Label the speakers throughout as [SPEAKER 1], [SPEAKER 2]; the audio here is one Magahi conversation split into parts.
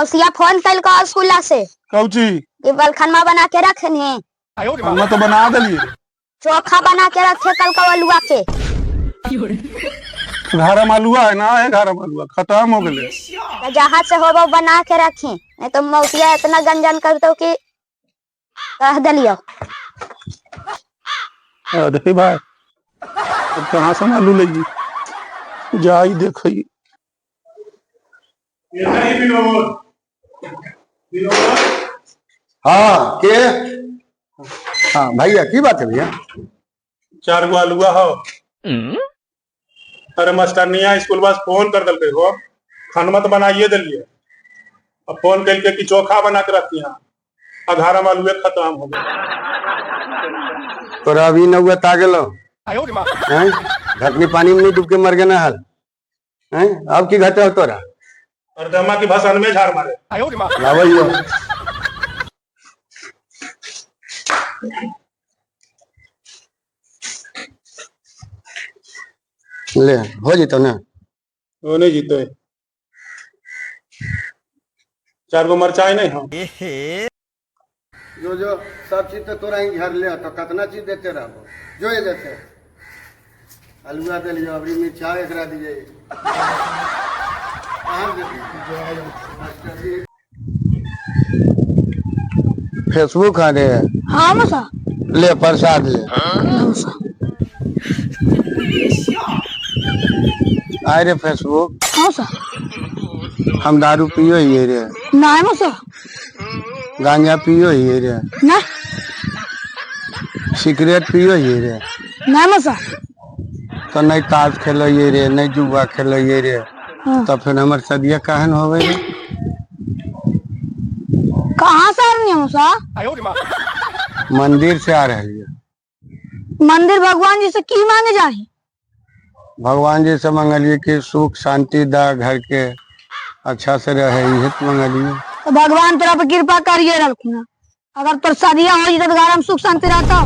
[SPEAKER 1] मौसिया फोन कल का स्कूल से।
[SPEAKER 2] कौची?
[SPEAKER 1] कि बलखनमा बना के रखने।
[SPEAKER 2] हम तो बना दिलिए।
[SPEAKER 1] चोखा बना के रखे कल का अलुआ के।
[SPEAKER 2] घर में आलुआ है ना, है घर में आलुआ खत्म हो गए।
[SPEAKER 1] तो जहाँ से होबो बना के रखी, नहीं तो मौसिया इतना गंजन कर दो कि कह दिलियो।
[SPEAKER 2] देखी भाई, अब कहाँ से हम आलू लगी जाई देखी।
[SPEAKER 3] हाँ के हाँ भैया, की बात है भैया?
[SPEAKER 2] 4 गो आलुआ हो। अरे मास्टरनिया स्कूल बस फोन कर दिलकै हो, खानमा तो बनाइए दिलिए, अब फोन करके कि चोखा बना के रखी। यहाँ आधारा में आलुए खत्म हो गए।
[SPEAKER 3] तोरा अभी नौबत आ गेलो हैं? ढकनी पानी में नहीं डूब के मर गए ना हल हैं? अब की घटे हो तोरा?
[SPEAKER 2] और दमा की भाषण में झाड़ मारे।
[SPEAKER 3] लावैयो। ले हो जेतो ना?
[SPEAKER 2] वो नहीं जीते। 4 गो मरचाई नहीं हो।
[SPEAKER 3] जो जो सब चीज तो तोरा ही घर ले, तो कितना चीज देते रहो जो ये देते आलूआ दे लियो, अबरी मिर्चा एकरा दिए। फेसबुक आ रे।
[SPEAKER 4] हाँ मौसा।
[SPEAKER 3] ले प्रसाद ले। आए रे फेसबुक।
[SPEAKER 4] हाँ मौसा।
[SPEAKER 3] हम दारू पियो ही रे?
[SPEAKER 4] ना मौसा।
[SPEAKER 3] गांजा पियो ही रे?
[SPEAKER 4] ना।
[SPEAKER 3] सिगरेट पियो ही रे?
[SPEAKER 4] ना मौसा।
[SPEAKER 3] तो नहीं ताश खेलो ये रे, नहीं जुआ खेलो ये रे।
[SPEAKER 4] हाँ।
[SPEAKER 3] तो फिर हमर सदिया काहन होवे रे?
[SPEAKER 4] कहाँ से आ रही है मौसा?
[SPEAKER 3] मंदिर से आ रही है।
[SPEAKER 4] मंदिर भगवान जी से की मांगे जाए?
[SPEAKER 3] भगवान जी से मंगलिए कि सुख शांति दा, घर के अच्छा से रहे, इहे तो मंगलिए।
[SPEAKER 4] तो भगवान तोरा पर कृपा करिए रखना, अगर तोर सदिया हो तो घर में सुख शांति रहता।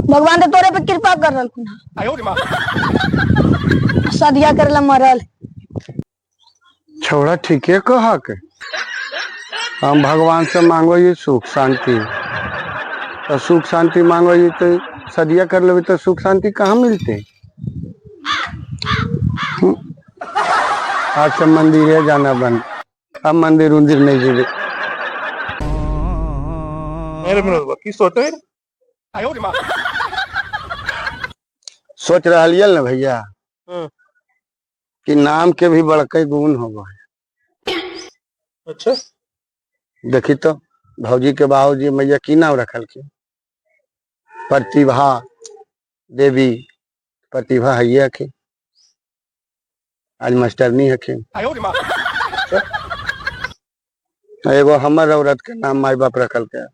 [SPEAKER 4] भगवान तो तोरे पे कृपा कर रखना, सदिया करला मरल।
[SPEAKER 3] छोड़ा ठीके कहा के हम भगवान से मांगो ये सुख शांति, तो सुख शांति मांगो ये तो सदिया कर लेबे तो सुख शांति कहाँ मिलते? आज से मंदिर है जाना बंद, अब मंदिर उंदिर नहीं जेबे।
[SPEAKER 2] अरे विनोद की सोचे?
[SPEAKER 3] सोच रहा ना भैया कि नाम के भी बड़के गुण हो गए।
[SPEAKER 2] अच्छा।
[SPEAKER 3] देखी तो भौजी के बाबूजी मैया की नाम रखल के? प्रतिभा देवी। प्रतिभा है के आज मास्टरनी है के। एगो हमर औरत के नाम माई बाप रखल के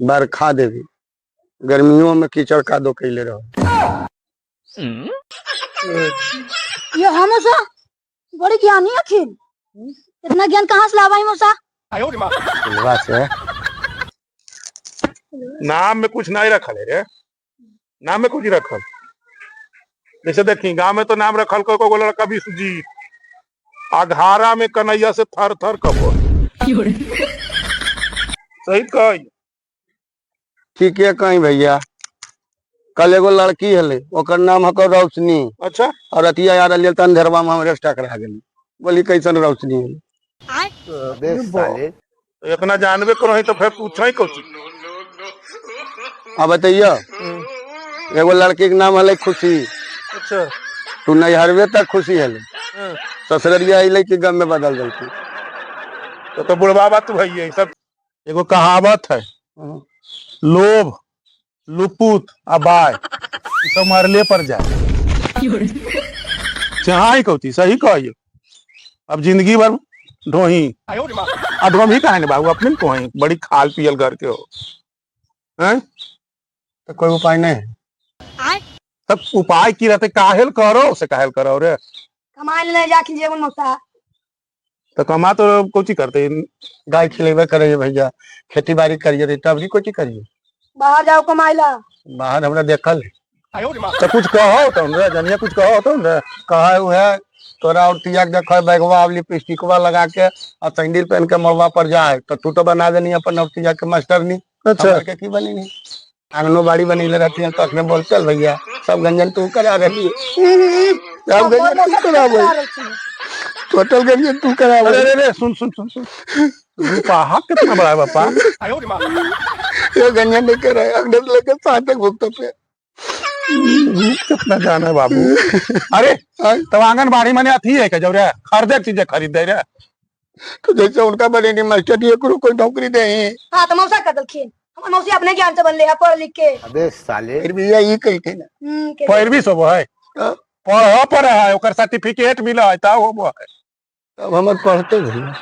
[SPEAKER 3] बरखा देवी। गर्मियों में कीचड़ कादो कैले रहो।
[SPEAKER 4] ये हाँ मौसा, बड़ी ज्ञानी अखिल, इतना ज्ञान कहाँ से लावा है मौसा?
[SPEAKER 3] फुलवा से।
[SPEAKER 2] नाम में कुछ नहीं रखल है रे, नाम में कुछ रखल। जैसे देखी गांव में तो नाम रखल को को लड़का विश्वजीत, अघारा में कन्हैया से थर थर कबो। सही कही?
[SPEAKER 3] ठीक है कहीं भैया। कल एगो लड़की हले, ओकर नाम हको रोशनी।
[SPEAKER 2] अच्छा।
[SPEAKER 3] और रतिया आ रही त अंधेरवा में हमरे टकरा गेली, बोली कैसन रोशनी है।
[SPEAKER 2] तो इतना जानबे करो ही तो फिर पूछा ही कौची।
[SPEAKER 3] अब बताइयो, एगो लड़की के नाम हले खुशी।
[SPEAKER 2] अच्छा।
[SPEAKER 3] तू नैहरवे तक खुशी हले, ससुररिया अइले कि गम में बदल गई।
[SPEAKER 2] तो बुढ़वा बात भैया सब। एगो कहावत है, लोभ लुपुत आ बाय ई सब मरले पर जाए। चाहे कौची सही कहियो। अब जिंदगी भर ढोही आ ढोही काहे ने बाबू, अपने कोही बड़ी खाल पियल घर के हो हैं?
[SPEAKER 3] तो कोई उपाय नहीं है?
[SPEAKER 2] तब उपाय की रहते? काहेल करो से काहेल करो रे।
[SPEAKER 4] कमाए ले जाके जेबन मौसा।
[SPEAKER 2] तो कमा तो कौची करते?
[SPEAKER 3] गाय खिलेबे करे भैया, खेती बाड़ी करिए तब भी कोची करिए।
[SPEAKER 4] बाहर जाओ कमाए ला।
[SPEAKER 3] बाहर हमरा देखल।
[SPEAKER 2] तो कुछ कहो तो रे जनिया, कुछ कहो तो रे।
[SPEAKER 3] कहा है तोरा और तिया के देख बैगवा और लिपस्टिकवा लगा के और सैंडल पहन के मड़वा पर जाए तो तू तो बना देनी अपन और तिया के मास्टरनी।
[SPEAKER 2] अच्छा।
[SPEAKER 3] हमरा के की बनी आंगनबाड़ी बनैले रहती है तो अखने बोल चल भैया सब गंजन तू करा रही है, सब गंजन तू करावे, टोटल गंजन तू करावे।
[SPEAKER 2] अरे अरे अरे सुन सुन सुन सुन, रूपा कितना बड़ा है बापा।
[SPEAKER 3] ये गंजन नहीं कराए, अगले से लेकर सात तक भुगतो पे।
[SPEAKER 2] कितना जाना है बाबू। अरे तब आंगनबाड़ी माने अथी है क्या जब रे खरीदे के चीजें खरीद दे रे।
[SPEAKER 3] तो जैसे उनका बने नहीं मास्टर ये करो कोई नौकरी दे।
[SPEAKER 4] हाँ तो मौसा कर दलखिन, हमर मौसी अपने ज्ञान से बनले है पढ़ लिख के।
[SPEAKER 3] अबे साले फिर भी यही कहते ना।
[SPEAKER 2] पैरवी सब है।
[SPEAKER 3] हाँ।
[SPEAKER 2] पढ़ पर है, ओकर सर्टिफिकेट मिला है तब होबो है।
[SPEAKER 3] तब हमर पढ़ते भैया।